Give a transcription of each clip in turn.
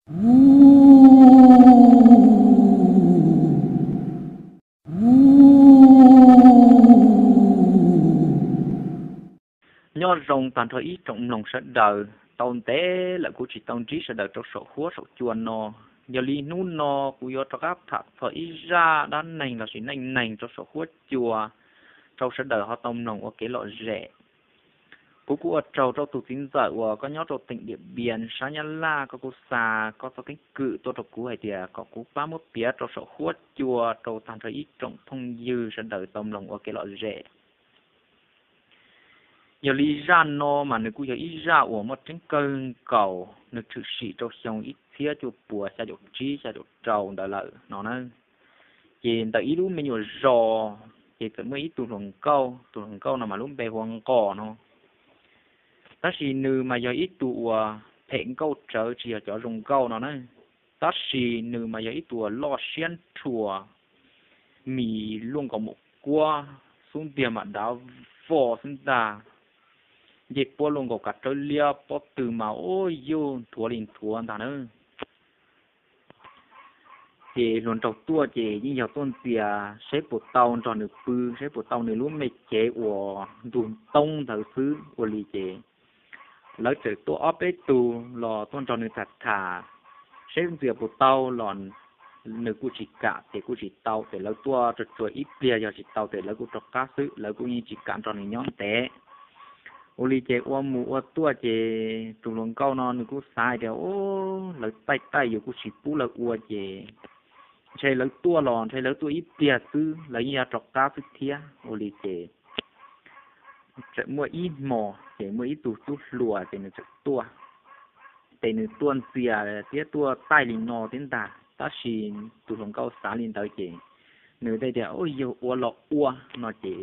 Nyob zoo tag nrho ib tsoom mloog sawv daws, tau ntev lawm kuv tsis tau ntsib sawv daws rau saum huab saum cua no. Yog li hnub no kuv yuav rov qab tham txog ib zaj dab neeg lossis neej neeg rau saum huab cua rau sawv daws ho tau mloog ua kev lom zem. Kuv kuj ua tsaug rau tus txiv ntxawm uas koj nyob rau teem Diam Npias sab Nyab Laj, koj kuj xa koj txoj keeb kwm tuaj rau kuv hais tias kom kuv pab muab piav rau saum huab cua rau tag nrho ib tsoom phooj ywg sawv daws tau mloog ua kev lom zem. Yog li zaj no mas nws kuj yog ib zaj uas muaj tseeb kawg nkaus, nws tshwm sim rau xyoo ib txhiab cuaj puas xya caum tsib xya caum rau ntawd lawm no na. Ces ntawm ib lub me nyuam zos, ces txawm muaj ib tug hluas nkauj, tus hluas nkauj no mas lub npe hu ua Nqos no. Tab sis nws mas yog ib tug uas phem nkauj tsawv, tsis yog cov zoo nkauj no na. Tab sis nws mas yog ib tug uas loj siab nrhuas, mis luaj nkaus mus kuab, xub ntiag mas dav vog xwb ntag. Ncej puab luaj nkaus kav rawb liab, pob tw mas ua yuj nthuav li nthuav ntag na. Ces hluas nraug tuaj ces yeej yog tuaj ntxias seb puas tau nrog nws pw, seb puas tau nws lub me cev uas ntug ntoob ntawd xwb. Ua li ces lawv txawm tuaj ob peb tug los tuaj nrog nws tham tham, seb ntxias puas tau los nws kuj tsis kam ces kuj tsis tau, ces lawv tuaj tsuas tsuas ib pliag, yog tsis tau ces lawv kuj rov qab xwb, lawv kuj yeej tsis kam nrog nws nyob ntev. Ua li ces ua mus ua tuaj ces tus hluas nkauj no nws kuj xav hais tias, lawv taij taij yus kuj tsis pub lawv ua ces ntshe lawv tuaj los ntshe lawv tuaj ib pliag xwb, lawv yeej yuav rov qab xwb thiab. Ua li ces txawm muaj ib hmos ces muaj ib tug tub hluas ces nws txawm tuaj, ces nws tuaj ntxias thiab tuaj taij li no thiab ntag. Tab sis tus hluas nkauj xav li ntawd ces nws thiaj tias, yog ua los ua no ces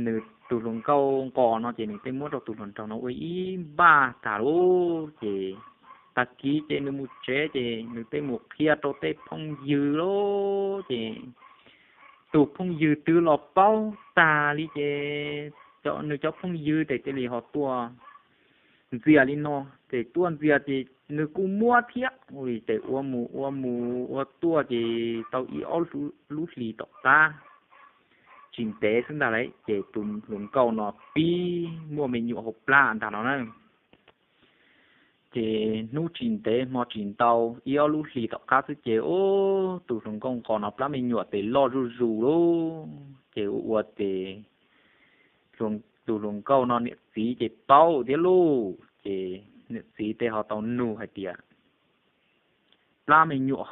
nws tus hluas nkauj Nqos no ces nws thiaj muab rau tus hluas nraug no ua ib npaj tag lawm ces tag kis ces nws mus tsev ces nws thiaj mus qhia rau tej phooj ywg lawm ces tus phooj ywg twg los paub tag li ces nws cov phooj ywg ces thiaj li ho tuaj ntxias li no, ces tuaj ntxias ces nws kuj muab thiab. Ua li ces ua mus ua mus ua tuaj ces tau ib ob lub hlis tom qab tsis ntev xwb ntag lawm ces tus hluas nkauj no pib muaj me nyuam hauv plab ntag no na. Ces hnub tsis ntev hmo tsis ntau, ib ob lub hlis tom qab xwb ces tus hluas nkauj Nqos no plab me nyuam ces loj zuj zus lawm ces ua ua ces tus hluas nkauj no niam txiv ces paub thiab lauj, ces niam txiv thiaj ho tau nug hais tias, plab me nyuam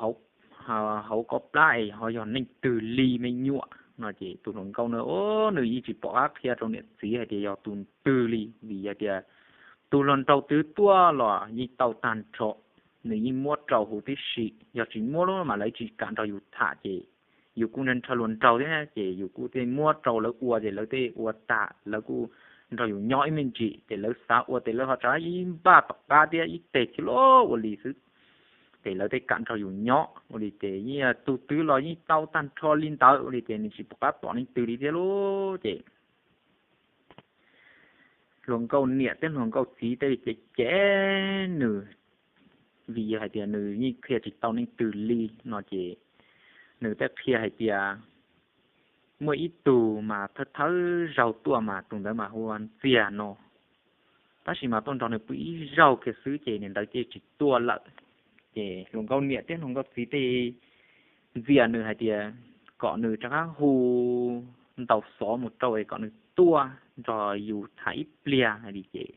hauv koj plab es ho yog neeg twg li me nyuam no ces tus hluas nkauj no nws yeej tsis pom qab qhia rau niam txiv hais tias yog tus twg li, vim hais tias tus hluas nraug twg tuaj los yeej tau tag nrho, nws yeej muab rau huv tib si, yog tsis muab lawm mas lawv tsis kam nrog yus tham ces yus kuj nrog hluas nraug thiab ces yus kuj thiaj muab rau lawv ua ces lawv thiaj ua tag, lawv kuj nrog yus nyob ib me ntsis ces lawv xav ua ces lawv ho tsa ib npaj tom qab thiab ib teg thiab lauj, ua li xwb ces lawv thiaj kam nrog yus nyob. Ua li ces yeej tus twg los yeej tau tag nrho li ntawd, ua li ces nws tsis pom qab tom leej twg li thiab lauj ces hluas nkauj niam thiab hluas nkauj txiv thiaj li cem cem nws, vim hais tias nws yeej qhia tsis tau leej twg li no ces nws thiaj qhia hais tias muaj ib tug mas thawj thawj zaug tuaj mas tus ntawd mas hu ua Ntxiag no, tab sis mas tuaj nrog nws pw ib zaug kiag xwb ces niam ntawd ces tsis tuaj lawm. Ces hluas nkauj niam thiab hluas nkauj txiv thiaj ntxias nws hais tias kom nws rov qab hu ntaus xov mus rau es kom nws tuaj nrog yus tham ib pliag hais li ces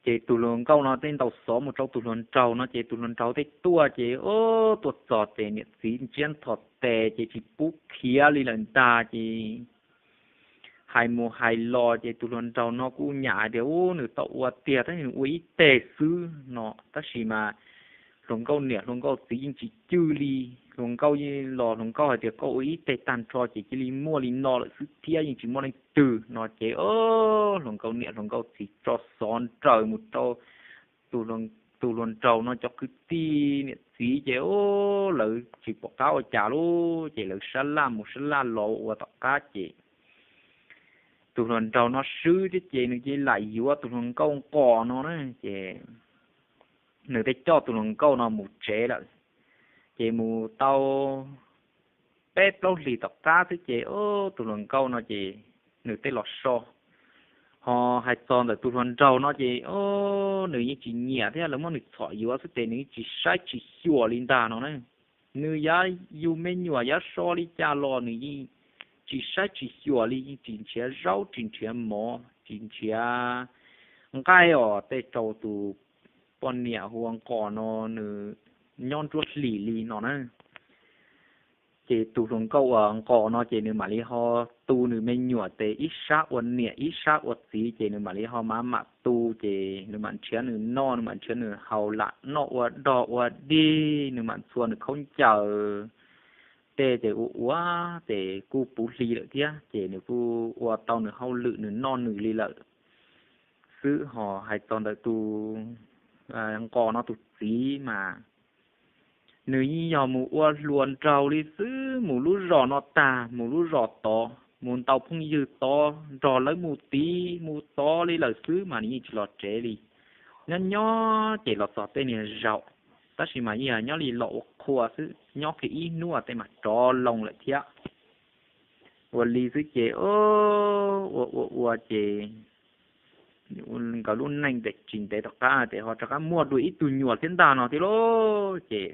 ces tus hluas nkauj no thiaj ntaus xov mus rau tus hluas nraug no ces tus hluas nraug thiaj tuaj ces tuaj txog ces niam txiv ntsiab ntho tes ces tsis pub khiav li lawm ntag ces hais mus hais los ces tus hluas nraug no kuj nyam hais tias ub nws tau ua tiag tab sis nws ua ib teg xwb no tab sis mas hluas nkauj niam hluas nkauj txiv yeej tsis cwj li. Hluas nkauj los hluas nkauj hais tias koj ua ib teg tag nrho ces cia li muaj li no lawm xwb thiab yeej tsis muaj leej twg no ces hluas nkauj niam hluas nkauj txiv tso xov nraws mus rau tus hluas nraug no cov kwv tij niam txiv ces lawv tsis pom qab ua cas lawm ces lawv sab laj mus sab laj los ua tom qab ces tus hluas nraug no swb thiab ces nws cia li lam yuav tus hluas nkauj Nqos no na ces nws tej coj tus hluas nkauj no mus tsev lawm. Ces mus tau peb plaub hlis tom qab xwb ces tus hluas nkauj no ces nws tej los so, ho hais txog ntawm tus hluas nraug no ces nws yeej tsis nyiam thiab, lawv muab nws txhom yuav xwb ces nws yeej tsis saib tsis xyuas li ntag no na. Nws yav yug me nyuam yav so li cas los nws yeej tsis saib tsis xyuas li, yeej tsis nrhiav zaub tsis nrhiav mov tsis nrhiav nqaij os tej rau tus poj niam hu ua Nqos no nws nyob nruab hlis li no na. Ces tus hluas nkauj uas Nqos no ces nws mam li ho tu nws me nyuam tes ib sab ua niam ib sab ua txiv, ces nws mam li ho mam mam tu, ces nws mam nrhiav nws noj, nws mam nrhiav nws haus, lam noj ua dog ua dig, nws mam ntxhua nws khaub ncaws tej ces ua ua ces kuj puv hli lawm thiab, ces nws kuj ua tau nws hauj lwm nws noj nws li lawm xwb. Ho hais txog ntawm tus Nqos no tus txiv mas nws yeej yog mus ua hluas nraug li xwb, mus lub zos no tag mus lub zos tod, mus ntaus phooj ywg tod, nrog lawv mus tid mus tod li lawm xwb mas nws yeej tsis los tsev li. Nyob nyob ces los txog tej niag zaum, tab sis mas yeej yog nyob li los ua qhua xwb, nyob kiag ib hnub tej mas rov loo lawm thiab. Ua li xwb ces ua ua ua ces nkawd lub neej tes tsis ntev tom qab ces ho rov qab muaj dua ib tug nyuam thiab ntag no thiab lauj. Ces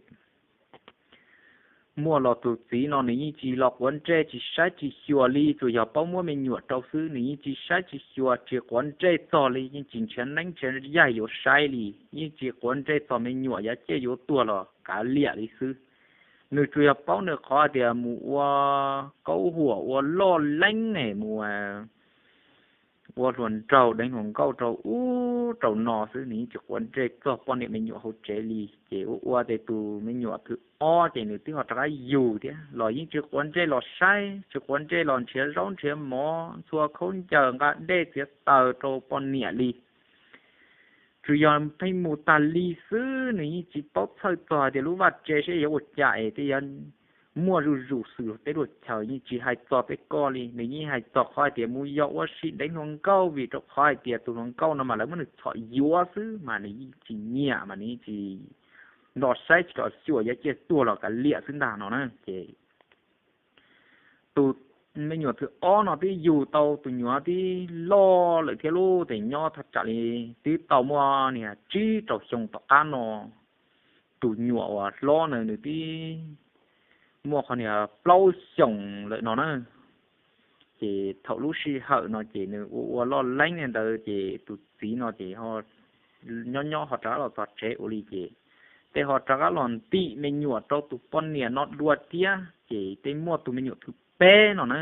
muaj los tus txiv no nws yeej tsis los quav ntsej tsis saib tsis xyuas li, tsuas yog paub muab me nyuam rau xwb, nws yeej tsis saib tsis xyuas tsis quav ntsej txog li, yeej tsis nrhiav neeb nrhiav yaig yuav saib li, yeej tsis quav ntsej txog me nyuam yav ciaj yuav tuag los kav liam li xwb. Nws tsuas yog paub nws qhov hais tias mus ua kaub huam ua loj leeb es mus ua hluas nraug deev hluas nkauj rau ub rau no xwb, nws yeej tsis quav ntsej txog poj niam me nyuam hauv tsev li. Ces ua ua ces tus me nyuam thwv ob ces nws twb ho rov qab yug thiab los yeej tsis quav ntsej los saib, tsis quav ntsej los nrhiav zaub nrhiav mov, ntxhua khaub ncaws, nqa dej txiav taws rau poj niam li. Tsuas yog pheej mus tag li xwb, nws yeej tsis paub txhawj txog hais tias lub vaj tse seb yuav ua cas es tej yuav muaj zuj zus xwm teb luaj chaw, yeej tsis hais txog tej ko li. Nws yeej hais txog qhov hais tias mus yos ua si deev hluas nkauj, vim rau qhov hais tias tus hluas nkauj no mas lawv muab nws txhom yuav xwb mas nws yeej tsis nyiam mas nws yeej tsis los saib tsis los xyuas, yav ciaj tuag los kav liam xwb ntag no na. Ces tus me nyuam thwv ob no twb yug tau tus nyuam twb loj lawm thiab lauj, ces nyob thaj tsam li twb tau muaj niag tsib rau xyoo tom qab no. Tus nyuam uas hlob na nws twb muaj qhov niag plaub xyoos lawm no na. Ces thaum lub sij hawm no ces nws ua ua loj leeb li ntawd ces tus txiv no ces nyob nyob ho rov qab los txog tsev ua li ces tej ho rov qab los ntim me nyuam rau tus poj niam no dua thiab ces tej muaj tus me nyuam thwv peb no na.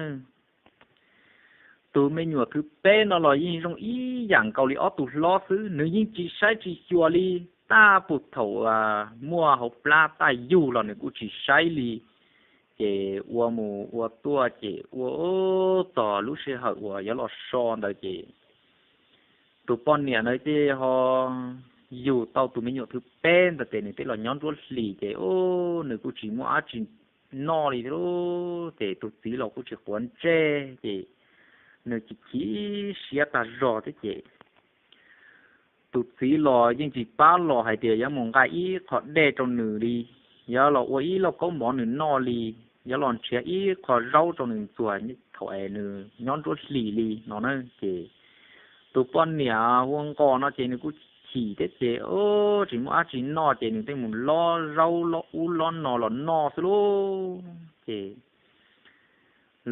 Tus me nyuam thwv peb no los yeej zoo ib yam nkaus li ob tug hlob xwb, nws yeej tsis saib tsis xyuas li. Tab pus thaum muaj hauv plab taj yug los nws kuj tsis saib li. Ces ua mus ua tuaj ces ua txog lub sij hawm uas yuav los so ntawd ces tus poj niam ntawd ces ho yug tau tus me nyuam thwv peb ntawd ces nws twb los nyob nruab hlis ces nws kuj tsis muaj dab tsi noj li thiab lauj. Ces tus txiv los kuj tsis quav ntsej ces nws chim chim siab tag zog thiab ces tus txiv los yeej tsis pab los hais tias yuav mus nqa ib qho dej rau nws li, yuav los ua ib lauj kaub mov nws noj li, yuav los nrhiav ib qho zaub rau nws ntxuag thaum es nws nyob nruab hlis li no na. Ces tus poj niam hu ua Nqos no ces nws kuj chim thiab ces tsis muaj dab tsi noj ces nws thiaj mus lob zaub lob ub lob no los noj xwb lauj. Ces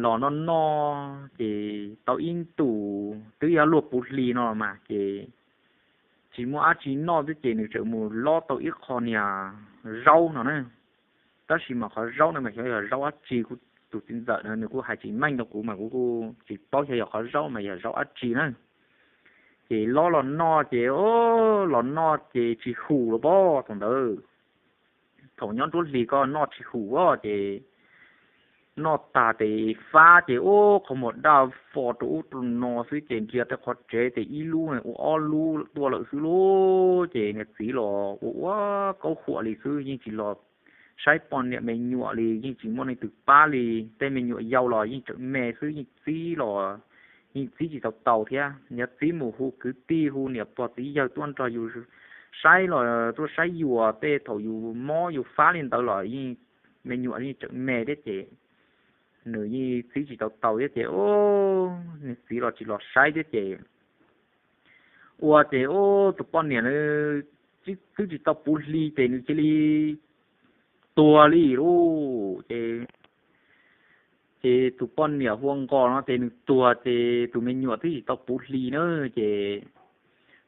los noj noj ces tau ib ntus twb yuav luag puv hli no los mas ces tsis muaj dab tsi noj xwb ces nws txawm mus lob tau ib qho niag zaub no na. Tab sis mas qhov zaub no mas xyov yog zaub dab tsi, kuv tus txiv ntxawm no nws kuj hais tsis meej rau kuv mas kuv kuj tsis paub xyov yog qhov zaub mas yog zaub dab tsi na. Ces lob los noj ces los noj ces tsis hum los pob thaum ntawd. Thaum nyob nruab hlis ko noj tsis hum os ces noj tag ces fab ces ub qhov muag daj fo rau ub rau no xwb ces nrhiav tej qhov tsev ces ib lub ua ob lub tuaj lawm xwb lauj. Ces niag txiv los ua ua kaub huam li xwb, yeej tsis los saib poj niam me nyuam li, yeej tsis muaj leej twg pab li. Tej me nyuam yau los yeej tseem me xwb, yeej txib los yeej txib tsis tau tau thiab. Yog txib mus hu kwv tij hu niam pog txiv yawg tuaj nrog yus saib los tuaj saib yus tej thaum yus mob yus fab li ntawd los yeej, me nyuam yeej tseem me thiab ces nws yeej txib tsis tau tau thiab ces nws txiv los tsis los saib thiab ces ua ces tus poj niam nws twb tsis tau puv hli ces nws cia li tuag li lauj ces ces tus poj niam hu ua Nqos no ces nws tuag ces tus me nyuam twb tsis tau puv hli na ces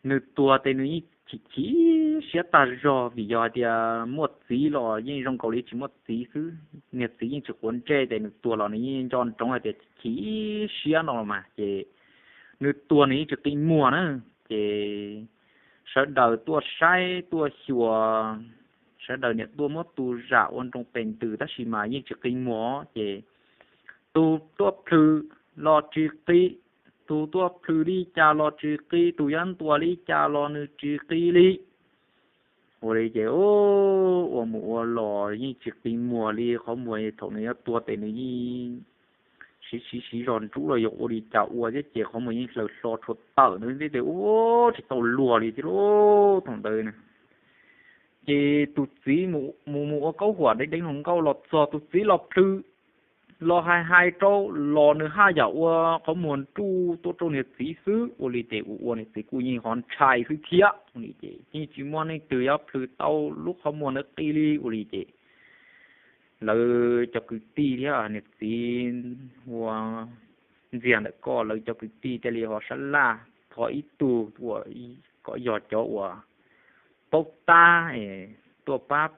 nws tuag ces nws yeej chim chim siab tag zog vim yog hais tias muaj txiv los yeej zoo nkaus li tsis muaj txiv xwb, niag txiv yeej tsis quav ntsej ces nws tuag los nws yeej nco ntsoov hais tias chim siab no los mas ces nws tuag nws yeej tsis qi muag na ces sawv daws tuaj saib tuaj xyuas, sawv daws niam tuaj muab tu zam ua nroo pes ntws tab sis mas yeej tsis qi muag ces tus tuaj plhws los tsis qi, tus tuaj plhws li cas los tsis qi, tus yuav ntuas li cas los nws tsis qi li. Ua li ces ua mus ua los yeej tsis qi muag li, qhov muag thaum nws yuav tuag ces nws yeej siv siv siv zog nrub los yog ua li cas ua thiab ces qhov muag yeej hlaws hlo tshua tawm ntawd thiab ces ua tsis tau luag li thiab lauj thaum ntawd na. Ces tus txiv mus mus ua kaub huam deev deev hluas nkauj los txog tus txiv los plhws los hais hais rau los nws haj yam ua qhov muag nruj tuaj rau niag txiv xwb. Ua li ces ua ua niag txiv kuj yeej ho ntshai xwb thiab. Ua li ces yeej tsis muaj leej twg yuav plhws tau lub qhov muag ntawd qi li. Ua li ces lawv cov kwv tij thiab niag txiv ua ntxiag ntawm ko lawv cov kwv tij thiaj li ho sab laj thov ib tug uas kom yog cov uas paub tab tuaj pab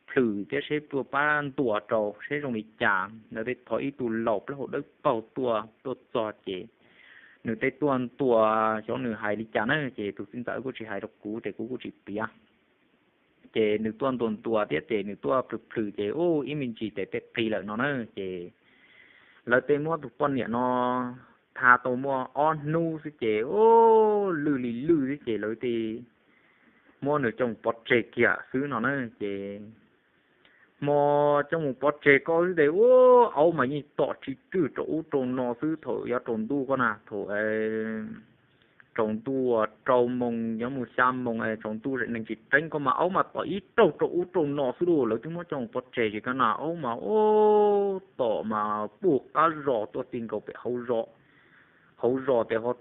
plhws thiab seb tuaj pab ntuas rau seb zoo li cas. Lawv thiaj thov ib tug laus plaub hau dawb paug tuaj, tuaj txog ces nws thiaj tuaj ntuas, xyov nws hais li cas na ces tus txiv ntxawm kuj tsis hais rau kuv ces kuv kuj tsis piav. Ces nws tuaj ntuas ntuas thiab ces nws tuaj plhws plhws ces ua ib me ntsis ces tej qi lawm no na ces lawv thiaj muab tus poj niam no tha tau muaj ob hnub xwb ces ua lwj li lwj xwb ces lawv thiaj muab nws coj mus pov tseg kiag xwb no na ces hmo coj mus pov tseg ko xwb ces ua aub mas yeej tom tsis tswj rau ub rau no xwb thaum yuav tsaus ntuj ko na thaum tsaus ntuj rau moos yuav mus xya moos tsaus ntuj neeg tsis tseeb ko mas aub mas tom ib raug rau ub rau no xwb lauj. Lawv twb muab coj mus pov tseg ces ko na aub mas ua tom mas puag qab zos tuaj ti nkaus pem hauv zos, hauv zos ces ho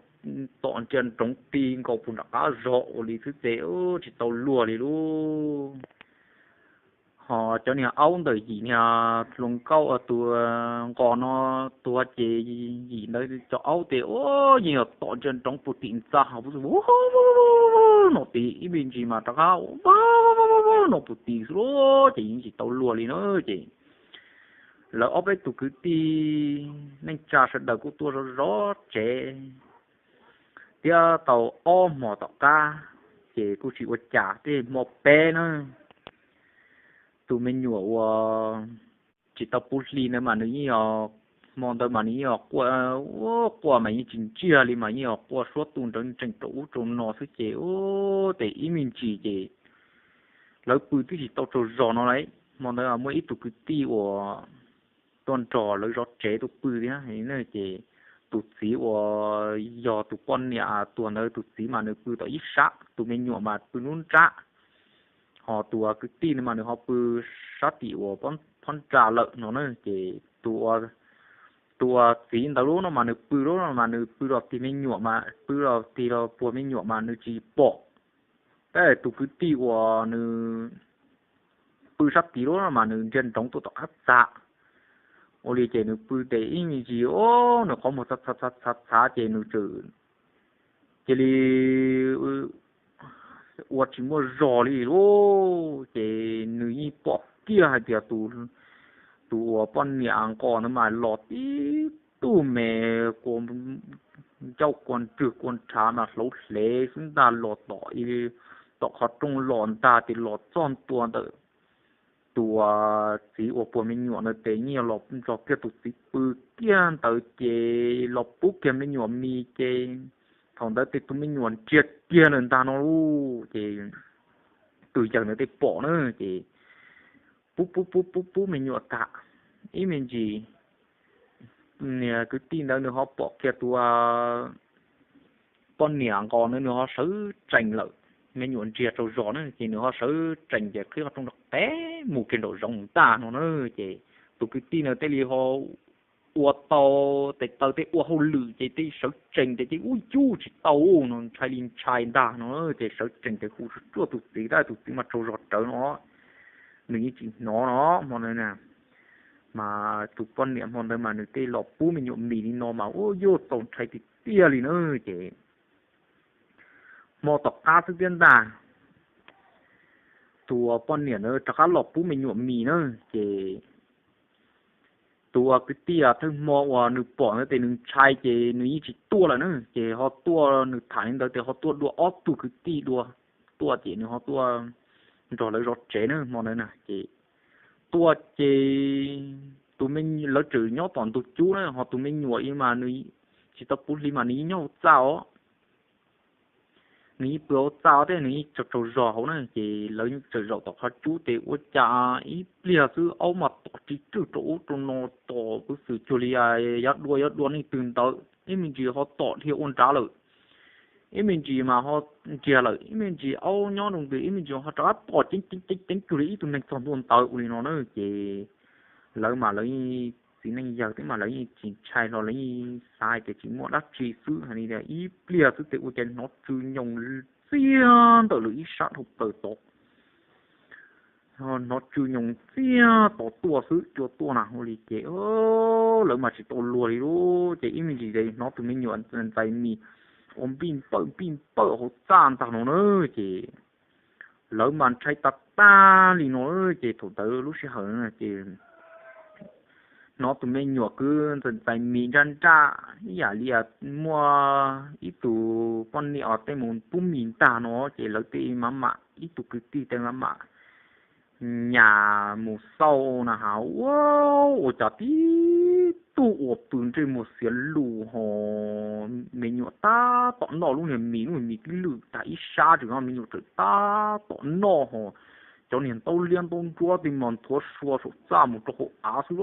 tom ntsia nroov ti nkaus puag nram qab zos ua li xwb ces tsis tau luag li lauj. Ho cov niag aub ntawm yim niag hluas nkauj tus Nqos no tuag ces yim ntawd cov aub ces ua yeej yog tom ntsia nroov puag tim ntxa ho no tid ib me ntsis mas rov qab no puag tim xwb lauj ces yeej tsis tau luag li na ces lawv ob peb tus kwv tij neej tsa sawv daws kuj tuaj zov zov tsev thiab tau ob hmos tom qab ces kuj tsis ua cas thiab hmo peb na tus me nyuam uas tsis tau puv hli ntawd mas nws yeej, hmo ntawd mas nws yeej quaj, quaj mas yeej tsis ntsiag li mas yeej quaj suab tu nrawv ntsees rau ub rau no xwb ces ua ces ib me ntsis ces lawv pw twb tsis tau tsaug zog no lauj. Hmo ntawd muaj ib tug kwv tij uas tuaj nrog lawv zov tsev tuaj pw thiab ces tus txiv uas yog tus poj niam tuag ntawd tus txiv mas nws pw tom ib sab, tus me nyuam mas pw lub nrab, ho tus kwv tij ntawd mas nws ho pw sab tim uas phab ntsa lawm no na ces tus uas txiv ntawd lub no mas nws pw lub no mas nws pw los tig me nyuam mas pw los tig los puag me nyuam mas nws tsis pom. Tab sis tus kwv tij uas nws pw sab tid lub no mas nws ntsia ntsoov tuaj tom qab txag. Ua li ces nws pw ces ib me ntsis nws qhov muag txhav txhav ces nws txawm cia li ua tsis muaj zog li lauj. Ces nws yeej pom kiag hais tias tus uas poj niam Nqos ntawd mas los tib tug me kua ncauj kua ntswg kua ntshav mas hlauv hlev xwb ntag los tom, tom qhov rooj los ntag ces los txog ntua ntawm tus uas txiv uas puag me nyuam ntawd ces yeej los nrog kiag tus txiv pw kiag ntawd ces los pub kiag me nyuam mis ces thaum ntawd ces tus me nyuam ntsiag kiag lawm ntag no lauj. Ces tus yawg ntawd thiaj pom na ces pub pub pub pub pub me nyuam tag ib me ntsis niag kwv tij ntawd nws ho pom kiag tus poj niam Nqos ntawd nws ho sawv tsees lawm. me nyuam ntsiag tsaug zog na, ces nws ho sawv tsees ces qhib qhov rooj rov qab mus kiag nraum zoov mus ntag no na. Ces tus kwv tij na thiaj li ho ua tau tes taw thiab ua hauj lwm ces thiaj sawv tsees ces ua yus tsis tau no, ntshai li ntshai ntag no. Ces sawv tsees ces hu tsuj tsuaj tus txiv tab sis tus txiv mas tsaug zog rawv no, nws yeej tsis hnov no. Hmo ntawd na, mas tus poj niam hmo ntawd mas nws thiaj los pub me nyuam mis li no mas ua yus txaus ntshai tiag tiag li na. Ces hmo tom qab xwb thiab ntag, tus poj niam ntawd rov qab los pub me nyuam mis na. Ces tus kwv tij thawj hmo uas nws pom ntawd ces nws ntshai ces nws yeej tsis tuaj lawm na. Ces ho tuaj, nws tham li ntawd ces ho tuaj dua ob tug kwv tij dua, tuaj ces nws ho tuaj nrog lawv zov tsev na hmo ntawd na. Ces tuaj ces tus me, lawv tseem nyob tom ntug cub na, ho tus me nyuam mas nws tsis tau puv hli mas nws yeej nyob hauv txaj os. Nws yeej pw hauv txaj thiab nws yeej tsaug tsaug zog hauv na. Ces lawv tseem zaum tom qhov cub ces ua cas ib pliag xwb aub mas tom ris rwj rau ub rau no, tom kuv xwm cuag li yog dua yog dua neeg twg ntawd, ib me ntsis ho tom dhia ua nrad lawm, ib me ntsis mas ho ntsiag lawm, ib me ntsis aub nyob rau ntawd, ib me ntsis ho rov qab tom ceev ceev ceev cuag li ib tug neeg txog ntua ntawd ua li no na. Ces lawv mas lawv yeej txiv neej yawg thiab mas lawv yeej tsis ntshai hlo, lawv yeej xav hais tias tsis muaj dab tsi xwb, hais li tias ib pliag xwb ces ua cas hnov tsw nyoos txiag ntawm lawv ib sab dhau plaws tod. Hnov tsw nyoos txiag tod tuaj xwb, cua tuaj na ua li ces lawv mas tsis tau luag li lauj. Ces ib me ntsis hnov tus me nyuam ntxais mis ua npij npawj npij npawj hauv txaj ntag no na. Ces lawv mas ntshai tas tag li no. Ces thaum ntawd lub sij hawm ces hnov tus me nyuam kwv ntxais ntxais mis nraj nraj ib yam li muaj ib tug poj niam tej mus pub mis ntag no. Ces lawv tej mam mam ib tug kwv tij tej mam mam nyas mus xauj na has, ua, ua cas tib tug uas pw ntsej muag xiav lus ho me nyuam tab tom noj lub niag mis, lub niag mis tib lwj tag ib sab tsees no, me nyuam tseem tab tom noj ho cov niag ntaub liab ntaub ntsuab tej mas nthuav sua saum txaj mus rau hauv av xwb.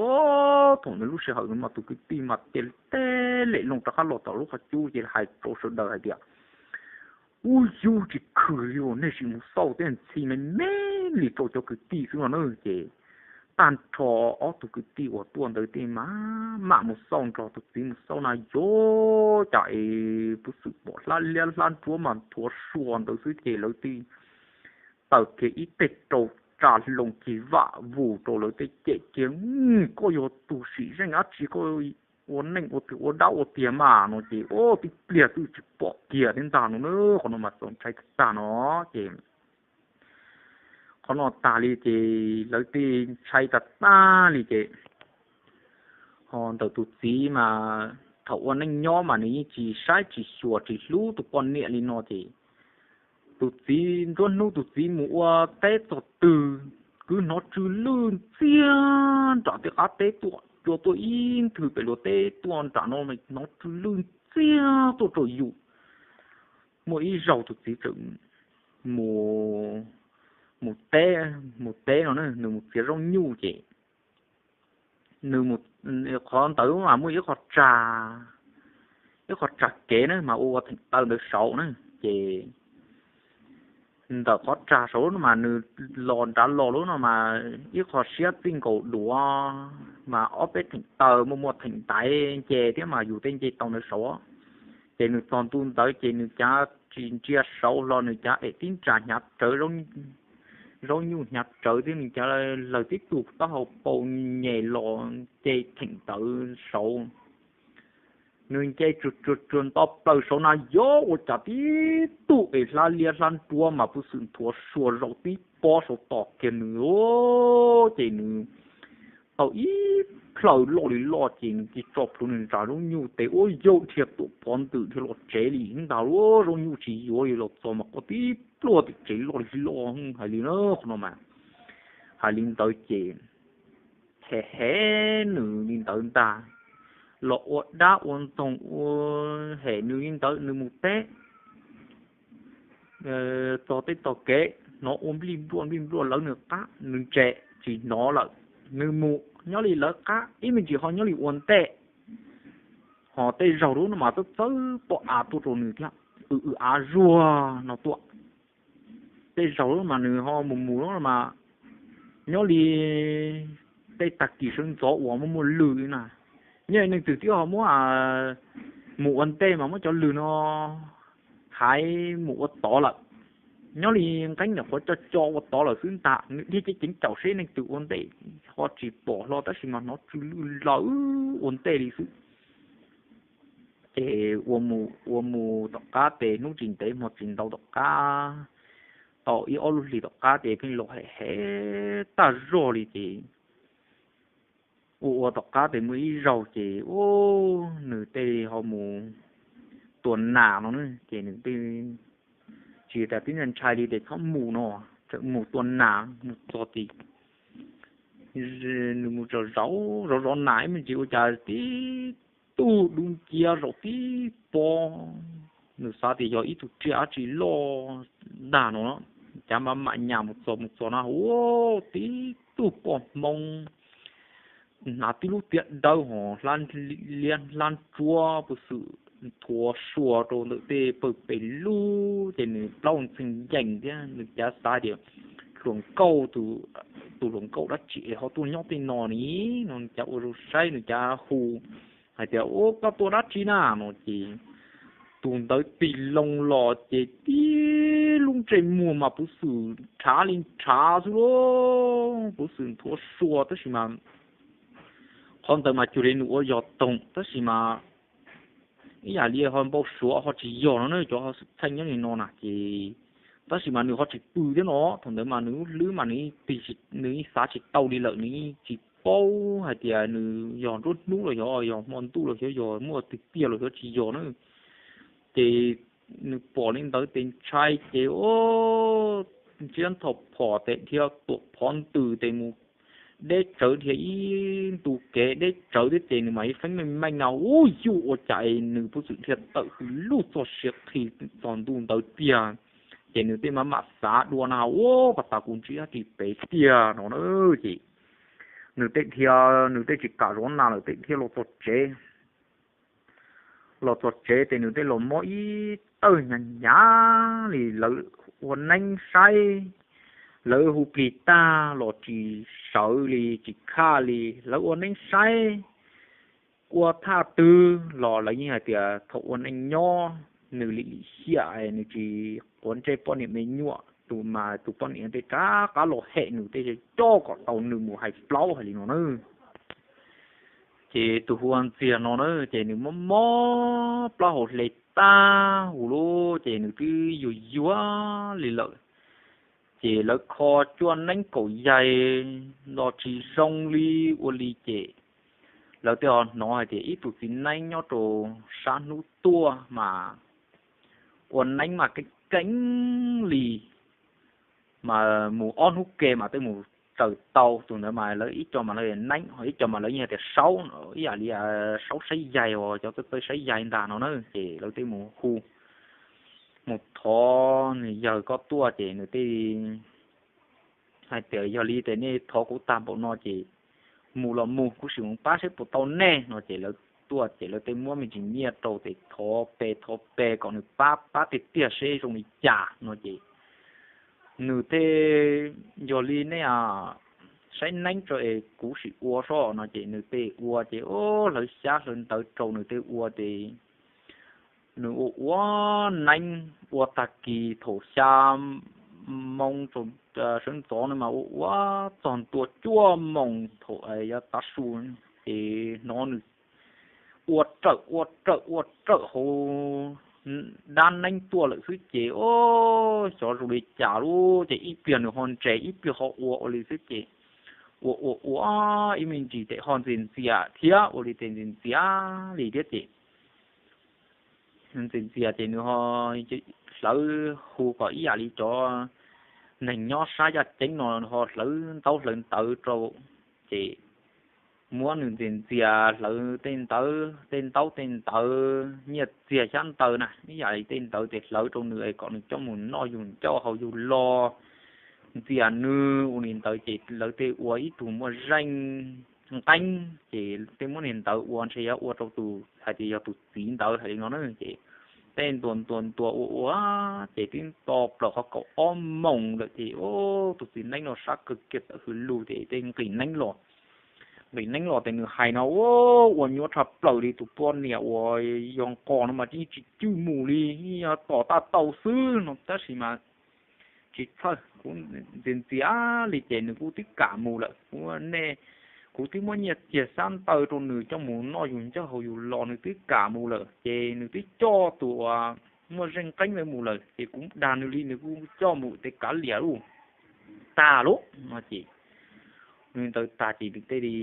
Thaum ntawd lub sij hawm no mas tus kwv tij mas cia li teb lem loo rov qab los tom lub qhov cub ces hais rau sawv daws hais tias, ub, yus tsis khwv li, nej sim mus xauj thiab ntxhi me me li rau cov kwv tij xwb no na. Ces tag nrho ob tug kwv tij uas tuaj ntawd tej mam mam mus xauj nrog tus txiv mus xauj na, yuav cas es puv xwm pom hlab liab hlab ntsuab mas nthuav sua ntawd xwb ces lawv tej tawm kiag ib teg rau tsa hlo cig vam vus rau lawv tej cem kiag, koj yog tus sim zeej dab tsi, koj ua neej ua twg ua dab ua tiag mas no ces ua tib pliag twb tsis pom kiag thiab ntag no na. Qhov no mas txaus ntshai tag no ces qhov no tag li ces lawv tej ntshai tas tag li ces ho ntawm tus txiv mas thaum ua neej nyob mas nws yeej tsis saib tsis xyuas tsis hlub tus poj niam li no ces tus txiv nruab hnub tus txiv mus ua teb txog twg, kwv hnov tsw lwj ntxiag nram tej qab teb tuaj, cua tuaj ib nthwv pem luag teb tuaj nram no, hnov tsw lwj ntxiag tuaj rau yus. Muaj ib zaug tus txiv tseem mus, mus teb, mus teb no nws mus txiav zaub nyuj ces nws, qhov ntawd mas muaj ib qho tsag, ib qho tsag kev na mas ua ua theem taw ntawd saud na. Ces ntawm qhov tsag saud no mas nws los nrad los lub no mas ib qho siab txij nkaus duav mas ob peb theem taw muaj muaj theem ntaiv nce thiab mas yus tej nce tau ntawd saud. Ces nws txog ntu ntawd ces nws cav tsis ntsia saud hlo, nws cav es tib ntsas hnyav rawv zaub nyuj hnyav rawv thiab nws cav lawg tib tug taub hau pau nyem los nce theem ntawd saud. Nws nce tsuag tsuag tsuag nto plaws saud na yog ua cas tib tug es hlab liab hlab nruab mas puv xwm nthuav sua zaum tib pob saud tos kiag nws. Ces nws tau ib plhaw loj li loj ces nws cia tso plhuav nws ntsas zaub nyuj tes ua yau dhia tuam pov ntws dhia los tsev li ntag. Zaub nyuj tsis yuav li los txog mas quaj tib pluag tim tsev loj li loj hais li na. Qhov no mas hais li ntawd ces hem hem nws li ntawd ntag, los ua dab ua ntxoog ua hem nws li ntawd. Nws mus teb txog tej tog kev hnov ua nplij npluaj nplij npluaj lawv nws qab, nws ntse tsis hnov lawm. Nws mus nyob li lawv qab ib me ntsis ho nyob li ua ntej, ho tej zaug lub no mas txawb txawb pob av tuaj rau nws thiab, w w av zuag no tuaj. tej zaug mas nws ho mus mus mas nyob li tej tag kis sawv ntxov uas muaj muaj lw na, nyob li neeg twg twb ho muab mus ua ntej mas muab cov lw no haiv mus ua tod lawm. Nyob li nqeeb nyuam qhuav co co ua tod lawm xwb ntag, nws dhia ceev ceev caum seb neeg twg ua ntej ho tsis pom hlo, tab sis mas hnov tsw lwj lawm ua ntej li xwb. Ces ua mus ua mus tom qab ces hnub tsis ntev hmo tsis ntau tom qab, tau ib ob lub hlis tom qab ces pheej los hem hem tag zog li ces ua ua tom qab ces muaj ib zaug ces nws tej ho mus tua nas no ces nws tej tsis tas tib ntshai li ces txhob mus no, tseem mus tua nas mus txog ces nws mus zov zov zov nas ib me ntsis ua cas tib tug dub nciab zaum tib pob, nws xav tias yog ib tug tsiaj dab tsi loj ntag no, cas mam mam nyas mus txog mus txog na ua tib tug poj hmoob hnav tib lub tiab dawb hos liab hlab ntsuab puv xwm nthuav sua rau ntawm tej pawg pes lug ces nws plaub ntxhee yees thiab nws cav xav tias hluas nkauj, tus hluas nkauj dab tsi es ho tuaj nyob tej no ni no, nws cav ua zoo saib nws cav hu hais tias ua koj tuaj dab tsi na no ces tus ntawd tig loo los ces tib lub ntsej muag mas puv xwm nrhav li nrhav xwb lauj, puv xwm nthuav sua tab sis mas qhov ntawd mas cuag li nws ua yog toog tab sis mas ib yam li ho npau suav ho tsis yog no na, cov ho xwm txheej nyob li no na ces tab sis mas nws ho tsis pw thiab no, thaum ntawd mas nws lub hlwb mas nws yeej xav tsis tau li lawm, nws yeej tsis paub hais tias nws yog nruab hnub los yog yog hmo ntuj los xyov yog muaj twg tiag los xyov tsis yog na. Ces nws pom li ntawd ces ntshai ces ntsiab ntho phom tes dhia tuam phov ntws ces mus deb tsawv dhia ib ntu kev deb tsawv thiab ces nws mam li feeb meej meej no ua cas nws puv xwm dhia tawm hws lub txoj sia qhi txog ntu ntawd tiag. Ces nws tej mam mam xav dua na ua pas tas kuv ntsib dab tsi pem tiag no na. Ces nws tej dhia, nws tej tsis kam zov nas lawm tej dhia los txog tsev los txog tsev ces nws tej los mob ib tawg hnyav hnyav li, lawv ua neeb saib, lawv hu plig tag los tsis sawv li tsis khaj li, lawv ua neeb saib ua thaj twg los lawv yeej hais tias thaum ua neej nyob nws lim lim hiam nws tsis quav ntsej poj niam me nyuam, tus mas tus poj niam tej rov qab los hem nws tej coj kom tau nws mus hais plaub hais li no na. Ces tus hu ua Ntxiag no na ces nws mob mob plaub hau hle tag hu lub ces nws twb yuag yuag li lawm. Ces lawv kho cuaj neeb kaum yaig los tsis zoo li ua li ces lawv tej ho hnov hais tias ib tug txiv neeb nyob rau sab hnub tuaj mas ua neeb mas keeb keeb li, mas mus ob hnub ke mas tej mus raws tau tus ntawd mas lawv ib co mas lawv neeb, ib co mas lawv yeej tias saub ib yam li saub saib yaig uas cov txawj txawj saib yaig ntag no na ces lawv tej mus hu mus thov nws yawg koj tuaj ces nws tej hais tias yog li ces nej thov kuv tag npaum no ces mus los mus, kuv sim mus pab seb puas tau nej no ces lawv tuaj ces lawv tej muab me ntsis nyiaj rau ces thov pe thov pe kom nws pab pab tiag tiag seb zoo li cas no ces nws tej yog li nej saib neeb tso es kuv sim ua sob no ces nws tej ua ces hlawv xyab hlawv ntawv rau nws tej ua ces nws ua ua neeb ua tag kis thaum xya moo sawv ntxov no mas ua ua txog ntua cuaj moos thaum yav tav su ces hnov nws ua rawm ua rawm ua rawm hauv dab neeb tuaj lawm xwb ces xyov zoo li cas lub ces ib pliag nws ho ntses ib pliag ho ua ua li xwb ces ua ua ua ib me ntsis ces ho ntxias ntxias thiab ua li ces ntxias ntxias li thiab ces ntxias ntxias ces nws ho hlawv hu kom ib yam li cov neeg nyob sab yaj ceeb no ho hlawv ntaub hlawv ntawv rau ces muab nws ntxias ntxias hlawv tej ntawv tej ntaub tej ntawv nyiaj txiag xyab ntawv na ib yam li tej ntawd ces hlawv rau nws es kom nws coj mus noj yug ncauj haus yug lo ntxias nws ua li ntawd ces lawv tej ua ib tug muaj zeej nqeeb ces tej muab niag ntawd ua ntshe yuav ua rau tus hais tias yog tus txiv ntawd hais li no na ces tej ntuas ntuas ntuas ua ua ces twb nto plaws qhov kaum ob moos lawm ces tus txiv neeb no sab kawg kiag txawm hws lug ces tej nqis neeb los. Nqis neeb los ces nws hais no ua nyuaj tshaj plaws li, tus poj niam uas yog nqos no mas yeej tsis cwj mus li, yog tom taj tau xwb no tab sis mas tsis txhawj, kuv ntxias ntxias li ces nws kuj twb kam mus lawm. Kuv, nej, kuv twb muab nyiaj txiag xab ntawv rau nws coj mus noj yus ncauj haus yus los nws twb kam mus lawm ces nws twb coj tus muaj zeej qeeb ntawd mus lawm ces kuv dag nws li nws kuj coj mus ua tej kav liam lawm. Tag lawm no ces, ntawd tag ces nws thiaj li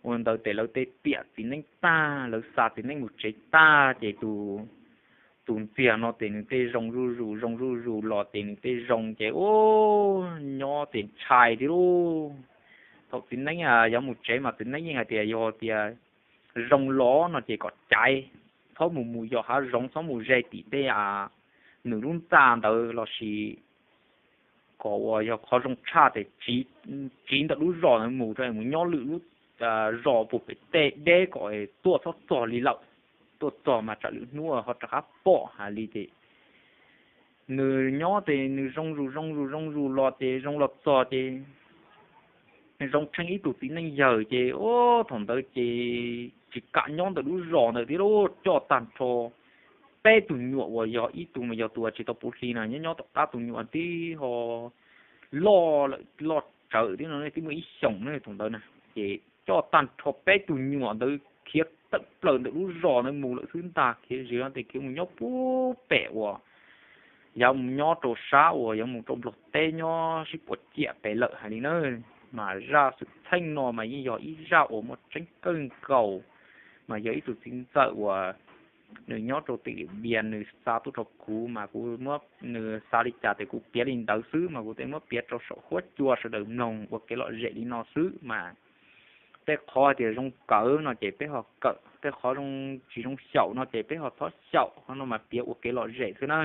ua ntawd ces lawv tej piam txiv neeb tag, lawv xa txiv neeb mus tsev tag ces tus ntxiag no ces nws tej zoo zuj zus zoo zuj zus los ces nws tej zoo ces ua nyob ces ntshai thiab lauj. Thaum txiv neeb yuav mus tsev mas txiv neeb yeej hais tias yog tias zoo los no ces kom caiv, txhob mus mus yos hav zoov, txhob mus ze tim tej nws lub ntxa ntawd lossis kom uas yog qhov zoo tshaj ces tsiv ntawm lub zos ntawd mus rau mus nyob lwm lub zos puag pem tej deb kom tuaj txhob txog li lawm, tuaj txog mas tsam lwm hnub ho rov qab pom hais li ces nws nyob ces nws zoo zus zoo zus zoo zus los ces zoo los txog ces zoo tsheej ib tug txiv neej yawg ces ua thaum ntawd ces tsis kam nyob ntawm lub zos ntawd thiab lauj, coj tag nrho peb tug nyuam uas yog ib tug mas yog tus tsis tau puv hli no nyob nyob tom qab, tus nyuam tib ho loj lawm loj tsawv thiab no twb muaj ib xyoos na thaum ntawd na, ces coj tag nrho peb tug nyuam ntawd khiav tawm plaws ntawm lub zos ntawd mus lawm xwb ntag, khiav zis no ces khiav mus nyob puag pem uas yuav mus nyob rau sab uas yuav mus rau Nplog teb nyob sib puas ciam pem lawm hais li na. Mas zaj xwm txheej no mas yeej yog ib zaj uas muaj tseeb kawg nkaus, mas yog ib tug txiv ntxawm uas nws nyob rau tim Liam Npias nws xa tuaj rau kuv mas kuv muab nws xa li cas ces kuv piav li ntawd xwb mas kuv thiaj muab piav rau saum huab cua sawv daws mloog ua kev lom zem li no xwb mas tej qhov hais tias zoo kawm no ces peb ho kawm, tej qhov tsis zoo xyaum no ces peb ho txhob xyaum no mas piav ua kev lom zem xwb na.